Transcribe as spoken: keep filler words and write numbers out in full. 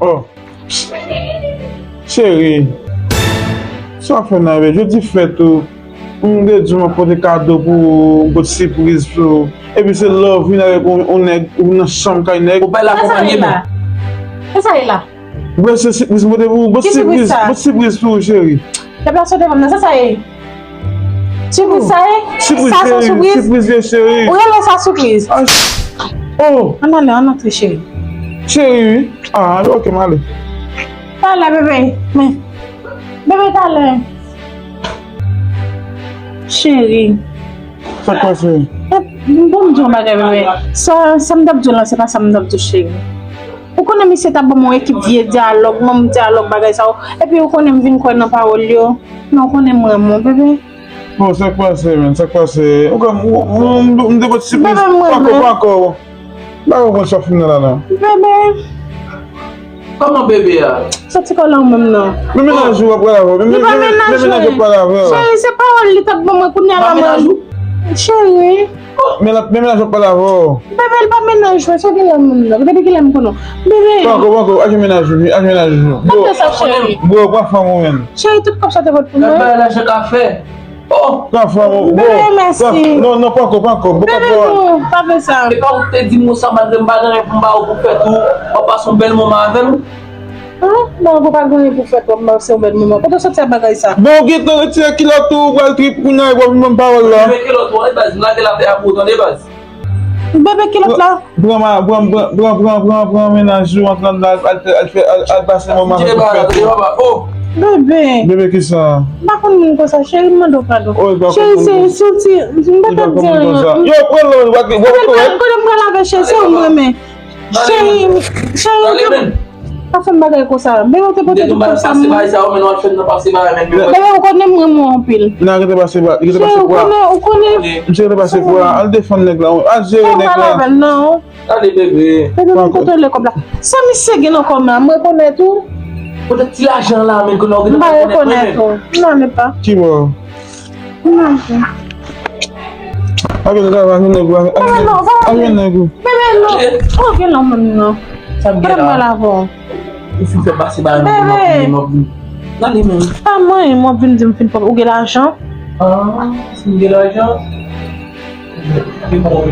Oh, cheri, sa w ap fè nan, bebe? Jodi fèt ou, m te di w m ap pote kado pou ou, m pote sipriz pou ou. Epi se lè w vin avèk yon, yon nèg, ou nan chanm kay nèg. Ou bay la konpanye non. E sa e la? Bebe, se sipriz m pote pou ou, m pote sipriz, m pote sipriz pou ou, cheri. Deplase w devan m nan, sa sa ye? Sipriz sa ye? Sipriz, sa se yon sipriz? Sipriz ye, cheri. Ou rele sa sipriz? Oh! Ann ale, ann antre, cheri. Cheri, wi. Ah, ok, m ale. Talè, bebe. Men. Bebe, talè. Cheri. Sa k pase? Bon, m di yon bagay, bebe. Sa, sa m t ap di w lan, se pa sa m t ap di w, cheri. Ou konnen misye t ap ban m yon ekip vye dyalòg, manm dyalòg, bagay sa yo. Epi ou konnen m vin kwè nan pawòl yo. Men ou konnen m renmen w, bebe. Bon, sa k pase, menn? Sa k pase? Ou konn, m, m, m, m te pot sipriz. Bebe, m renmen w. Pako, pako. Pako konn sa fim nan la, non. Bebe. Kòman bebe a? Soti kòlè w menm, non. Men mennaj ou ap pale avè w. Men, men, men mennaj ou ap pale avè w. Cheri, se pawòl li t ap ban mwen kounye a la, mwen. Cheri. Men la, men mennaj ou ap pale avè w. Bebe, l pa mennaj mwen, sa w gen la menm non. Depi kilè m konnen w? Bebe. Pako, pako, al jwenn mennaj ou, al jwenn mennaj ou. Pa fè sa, cheri. Bro, pran fanm ou menm. Cheri, tout kòb sa te pot pou mwen. Gad bagay lajan ka fè. Oh! Pran fanm ou, bro. Bebe, mèsi. Non, non, pako, pako. Bebe, non, pa fè sa. E pa ou ki te di m konsa, malgre m pa gen anyen pou m ba ou pou fèt ou, w ap pase yon bèl moman avè m. An? Bon, ou pa gen anyen pou fèt, w ap pase yon bèl moman. Kote w soti ak bagay sa? Bon, ou gentan retire kilòt ou, ou pral trip kounye a, epi w ap vin ban m pawòl la. Retire kilòt ou an, e baz, m lage lafè a pou ou tande, baz. Bebe, kilòt la? Pran ma, pran, pran, pran mennaj ou, antre anndan, al, al fè, al, al pase moman avèk ou fèt ou. Bebe. Bebe, kisa? M pa konn moun konsa, cheri, m mande w padon. Cheri, se, se yon ti, m pa t ap di anyen. Yo, pran lò, w ap, w ap korèk. Kote m pral avè cheri, se ou m renmen. Cheri, cheri, pa fè m bagay konsa. Bebe, ou te pote tout kòb sa mwen. Bebe, ou konnen m renmen w anpil. Nan rete pase bwa, rete pase bwa. Cheri, ou konnen, ou konnen. Misye rete pase bwa. Al defann nèg la. Al jere nèg la. Tande, bebe. Bebe, m kontwole kòb la. Sa misye gen nan kò m la, m rekonèt ou. Kote ti lajan la, men konnen ou gen. M pa rekonèt ou. Non, men pa. Ki bò? M antre. Ak yon travay, ak yon nèg ou, ak, ak yon nèg ou. Bebe, non. Ou gen lòm menm, non. Sa m gen la? Ou fin fè pase ba yon moun, m ap vin, m ap vin. Gade, men. Pa mwen, m ap vin di m fin pòp. Ou gen lajan? Ah, si m gen lajan? Gen bon.